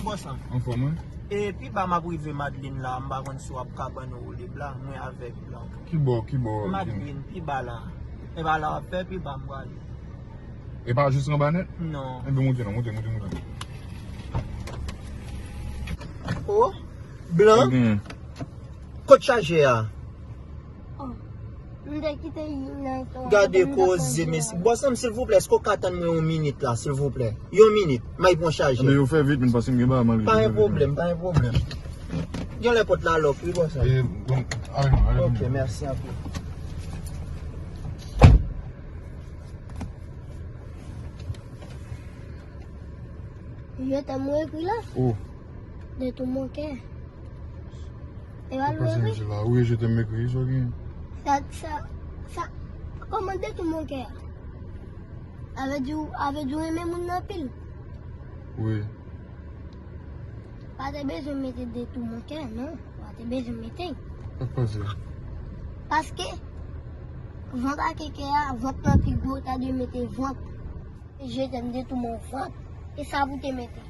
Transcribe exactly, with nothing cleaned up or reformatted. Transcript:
Bòs lan. Anfòm, wi. E pi ba m ap rive Madeline la, m pa konn si w ap ka ban nou woulib la, mwen avèk Blanc. Ki bò, ki bò? Madeline, pi ba la. E ba la w ap fè, pi ba m prale. E pa jis anba nèt? Non. Enben, monte non, monte, monte, monte. O, Blanc. Sa k genyen? Kot chaje a? Oh, m te kite li nan estomak. Gade koze, mesye. Bòs lan, silvouplè, èske w ka tann mwen yon minit la, silvouplè? Yon minit, m al pran chaje. Ebyen, yo fè vit, men paske m gen bagay m al regle. Pa gen pwoblèm, pa gen pwoblèm. Gen lè pòt la lòk, wi, bòs lan. E, bon, ale, ale. Ok, mèsi anpil. Je t'aime, ou ekri la? Oh. De tout mon cœur. E pa l ou ekri? Wi, je t'aime ekri, sa gen. Sa, sa, sa, kòman de tout mon cœur? Sa vle di, sa vle di ou renmen moun nan anpil? Wi. Pa te bezwen mete de tout mon cœur, non. Pa te bezwen mete. Sa k pase? Paske, vant ak kè a, vant lan pi gwo, ta dwe mete vant. Je t'aime de tout mon ventre. E sa pou te mete.